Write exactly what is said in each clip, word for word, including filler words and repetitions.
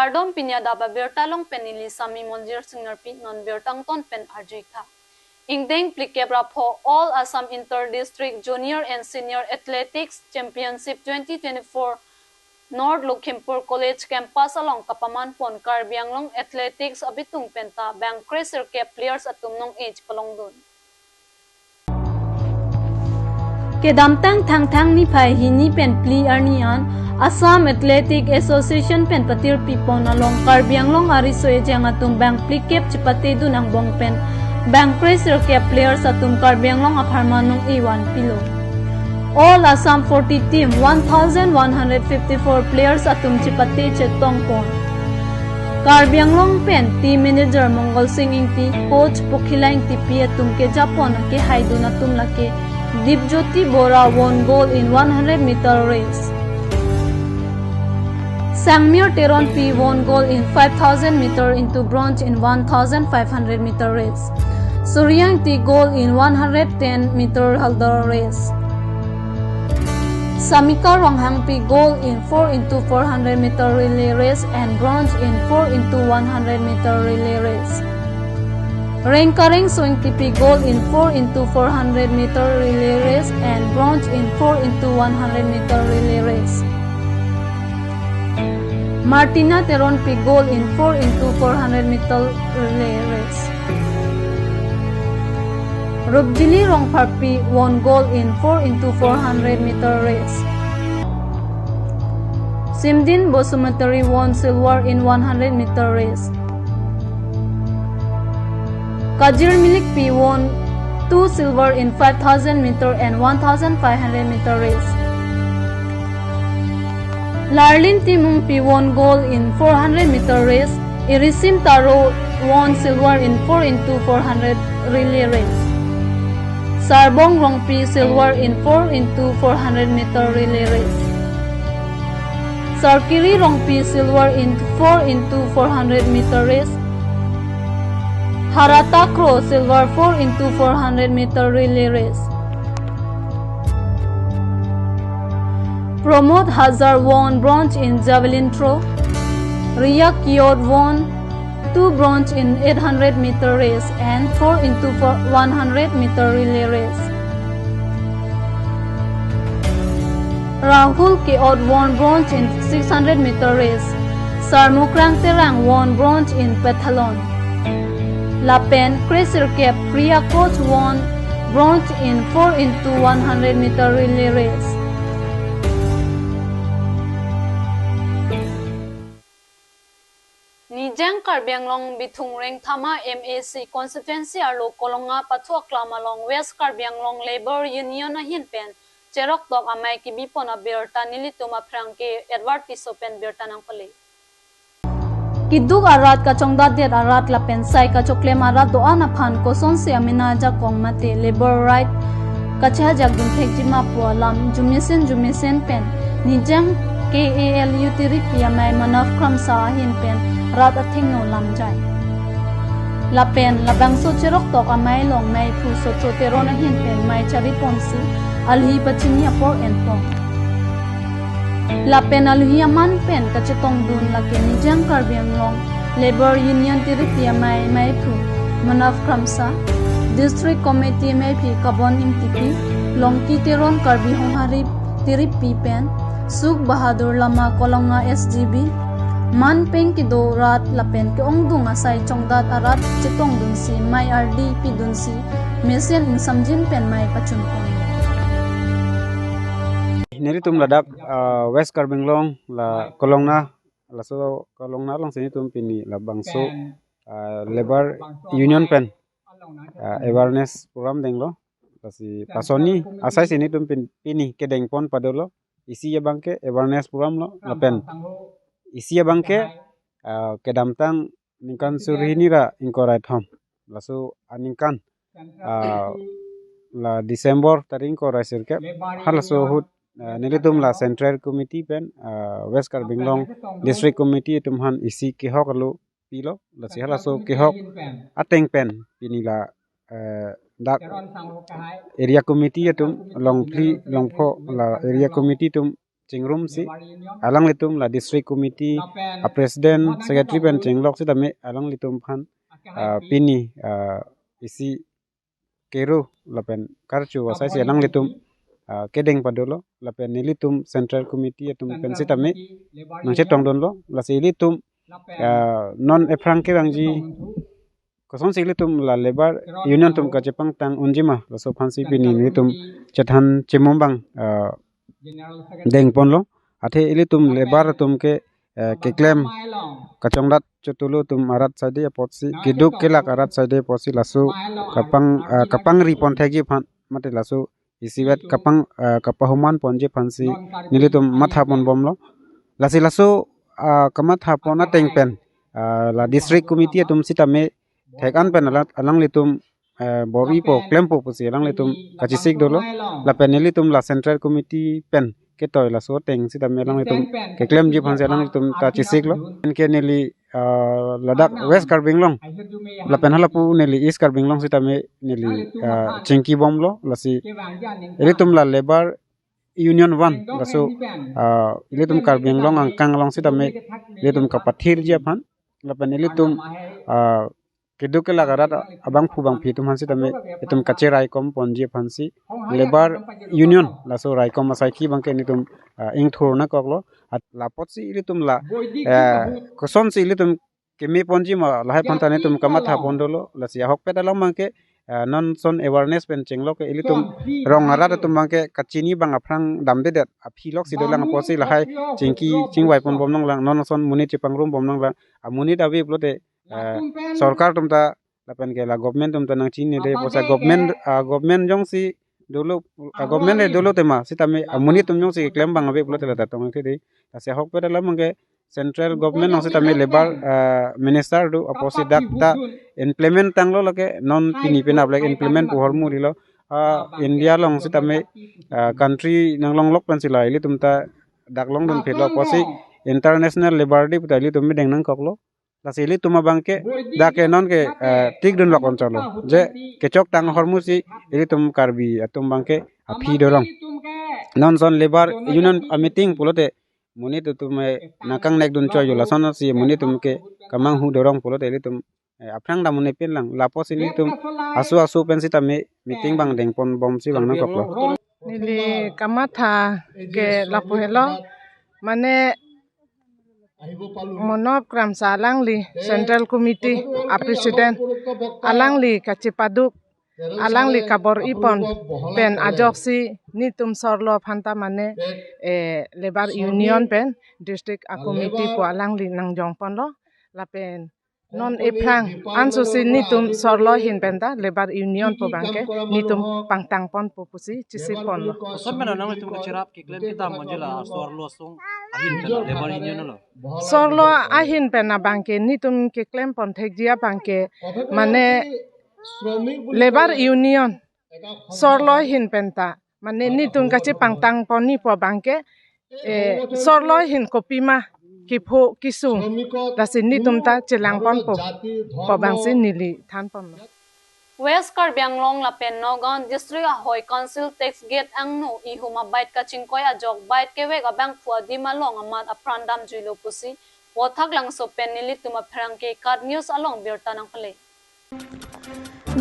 Kardom, pini adap abirta along pen neli Sami Monjir Singnar pi, non birta angton pen arju-ik tha. Ingdeng phlikep ra pho All Assam Inter District Junior and Senior Athletics Championship twenty twenty-four North Lakhimpur College Campus along kapaman pon Karbi Anglong Athletics abitung penta bang kresirkep players atum nong-e chepalongdun. Kedamtang Thangthang niphai hini pen phli arni an Assam Athletic Association pen patirpi pon along Karbi Anglong ariso ejang atum bang phlikep chepatedun angbong pen bang kresirkep players atum Karbi Anglong apharman nong-e vanpilo. All Assam forty team, one thousand one hundred fifty-four players atum chepate chetong pon. Karbi Anglong pen team manager Mongol Sing Ingti, coach Pokhila Ingtipi atum kejapon kehaidun atum lake Dipjyoti Bora won gold in one hundred meter race. Sangmir Teronpi won gold in five thousand meter into bronze in one thousand five hundred meter race. Surya Ingti gold in one hundred ten meter hurdle race. Samika Ronghangpi gold in four into four hundred meter relay race and bronze in four into one hundred meter relay race. Rengkareng Soingtipi gold in four into four hundred meter relay race and bronze in four into one hundred meter relay race. Martina Teronpi gold in four into four hundred meter relay race. Rupjili Rongpharpi won gold in four into four hundred meter race. Simdin Basumatary won silver in one hundred meter race. Kajir Milikpi won two silver in five thousand meter and one thousand five hundred meter race. Larlin Timungpi won gold in four hundred meter race. Irisim Taro won silver in four into four hundred relay race. Sarbong Rongpi silver in four into four hundred meter relay race. Sarkiri Rongpi silver in four into four hundred meter race. Harata Kro silver four into four hundred meter relay race. Pramod Hazar won bronze in javelin throw. Riya Kiot won two bronze in eight hundred meter race and four into four, one hundred meter relay race. Rahul Kiot won bronze in six hundred meter race. Sarmukrang Terang won bronze in pentathlon. Lapen kresirkep Priya Koch won bronze in four into one hundred meter relay race. Nijang Karbi Anglong Bithung Rengthama M A C constituency arlo Kolonga pathu aklam along West Karbi Anglong Labour Union ahin pen cheroktok amei kebipon abirta nelitum aphrang ke Edward Tisso pen birta nangpale. Keduk arat, kachongdatdet arat lapen sai kachoklem arat do-an aphan kosonsi amena ajakong mate labour right kachehajakdun thekji ma pu alam jumesen jumesen pen Nijang K A L U tiripi amei Manav Kramsa ahin pen rat athengno lamjai. Lapen labangso cheroktok amei along meiphu Sotro Teron ahin pen mei chariponsi alohi pachini apor enpon. Lapen alohi aman pen kachetongdun lake Nijang Karbi Anglong Labour Union tiripi amei meiphu Manav Kramsa, District Committee meiphi Kabon Ingtipi, Longki Teron Karbi Honghari tiripi pen, Suk Bahadur Lama Kolonga S G B, man pen kedo rat lapen ke-ongdung asai chongdat arat chetongdunsi mei ardi pidunsi mesen ingsamjin pen mei pachunpon. Nelitum ladak, ah, West Karbi Anglong la Kolongna, laso Kolongna alongsi nelitum pini labangso, ah, Labour Union pen, ah, awareness program denglo. Lasi pasonni asaisi nelitum pin-, pini kedengpon padolo. Isi abangke awareness program lo, lapen isi abangke, ah, kedamtang ningkan suri hini ra ingkoi ra kethom. Laso aningkan, ah, la December tarik ingkoi ra sirkep. Halaso ahut, ah, nelitum la Central Committee pen, ah, West Karbi Anglong District Committee atum aphan isi kehok alo pilo. Lasi halaso kehok ateng pen pini la, eh, dak area committee atum, Longphli Longpho la area committee atum chingrumsi alanglitum la district committee a president, secretary pen chinglok sitame alanglitum aphan, ah, pini, ah, isi kero lapen karcho asaisi alanglitum, ah, kedeng padolo lapen nelitum central committee atum pen sitame nangchetongdunlo. Lasi ilitum, ah, non ephrang kevangji kosonsi ilitum la labour union atum kachepangtang unjima, laso aphansi pini nelitum chethan chimum abang, ah, dengponlo. Athe ilitum labour atum ke, eh, keklem kachongdat chotulu atum arat side apotsi, keduk kelak arat side apotsi laso kapang, ah, kapangri ponthekji aphan mate laso isivet kapang, ah, kapahuman ponji aphansi nelitum mathaponbomlo. Lasi laso, ah, kamathapon ateng pen, ah, la district committee atum sitame thek-an pen alang, alanglitum, eh, bor-ipo klempo pusi alanglitum kachesik dolo. Lapen nelitum la central committee pen ketoi laso ateng sitame alanglitum keklemji aphansi alanglitum ta chesiklo. Anke neli, ah, ladak West Karbi Anglong lapen halapu neli East Karbi Anglong sitame neli, ah, chingkibomlo. Lasi ilitum la labour union one laso, ah, ilitum Karbi Anglong angkang along sitame ilitum kapathirji aphan lapen ilitum, ah, keduk kelak arat abangphu bangphi atum aphan sitame itum kacheraikom ponji aphansi labour union laso raikom asaiki abangke nelitum, ah, ingthur nangkoklo. At lapotsi ilitum la, eh, kosonsi ilitum keme ponji ma lahai aphanta nelitum kamathapon dolo. Lasi ahokpet alam abangke, ah, non ason awareness pen chinglok ke ilitum rong arat atum abangke kachini abang aphrang damdedet aphi loksi dolang apotsi lahai chingki chingvaiponbom nanglang, non ason monit chepangrumbom nanglang. Amonit ave pulote, eh, sorkar atum ta lapen ke la government atum ta nangchinine de, pusi government, ah, government jongsi dolo, ah, government le dolo tema sitame amonit atum jongsi keklem abang ave pulote la ta tong ke de. Lasi ahokpet alam abangke central government along sitame labour, ah, minister do apotsi dak ta implement tanglo, lake non pini penap lake implement pu ahormu rilo. Ah, India along sitame, ah, country nanglonglok pensi la ilitum ta dak longdun phelo apotsi International Labour Day puta ilitum medeng nangkoklo. Lasi ilitum abangke dak ke non ke, eh, tikdunlok oncholo je kechoktang ahormusi ilitum Karbi atum abangke aphi dorong. Non ason labour union a meeting pulote monit atum, eh, nangkangnekdun choi jo, lasonsi monit atum ke kamanghu dorong pulote ilitum, eh, aphrang dam un-e pinlang. Lapotsi nelitum aso aso pen sitame meeting abang dengponbomsi vang nangkoklo. Neli kamatha ke lapu helo, mane Monop Kramsa alangli Central Committee a President, alangli kachepaduk, alangli kabor-ipon pen ajoksi netum sorlo aphanta mane, eh, Labour Union pen District a Committee pu alangli nangjongponlo. Lapen non ephrang ansosi netum sorlo ahin penta Labour Union pu abangke netum pangtangponpo pusi chesiponlo. Koson pen nanglitum kacherap keklem kedam manjila sorlo asong ahin pen Labour Union lo? Sorlo ahin pen abangke netum keklempon thekji abangke mane Labour Union sorlo ahin penta mane netum kachepangtangponji pu abangke, eh, sorlo ahin kopima kepho kesung lasi netum ta chelangponpo pu abangsi neli thanponlo. West Karbi Anglong lapen Nagaon District ahoi Council Tax Gate angno ihum abike kachingkoi ajok bike kevek abangphu adim along amat apran damjuilo pusi Rothak Langso pen nelitum apherangke KAT News along birta nangpale.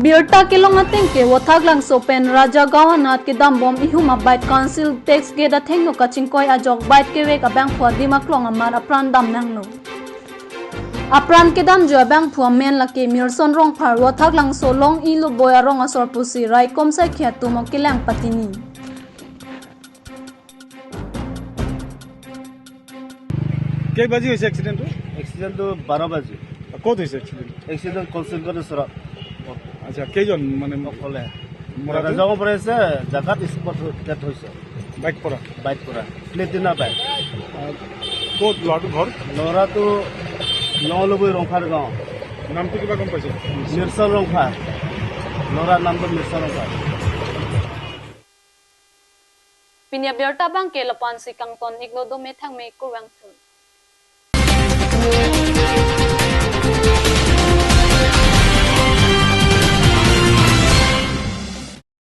Birta kelong ateng ke Rothak Langso pen Rajagaon anat kedambom ihum abike Council Tax Gate athengno kachingkoi ajok bike kevek abangphu adim aklong amat apran damnanglo. Apran kedamju abangphu amen lake Mirson Rongphar, Rothak Langso along Iluboi arong asor pusi raikom saikhi atum ok kelang patini. কেই বাজি হৈছে এক্সিডেণ্টটো? এক্সিডেণ্টটো বাৰ বাজি। ক'ত হৈছে accident? Accident কলচিংকৰ ওচৰত। আচ্ছা, কেইজন মানে অকলে? মৰাটো? ৰাজাগাঁও পৰা আহিছে, জাগাত স্পট ডেথ হৈছে। বাইক পৰা? বাইক পৰা। প্লেটিনা বাইক। আহ, ক'ত ল'ৰাটো ঘৰ? ল'ৰাটো নলবৈ ৰংফাৰ গাঁও। নামটো কিবা গম পাইছে? মিৰ্চল ৰংফাৰ। ল'ৰাৰ নামটো মিৰ্চল Rongphar. Pini abirta abangke lapu-ansi kangton-iklo, dome thangme, kurvangthu.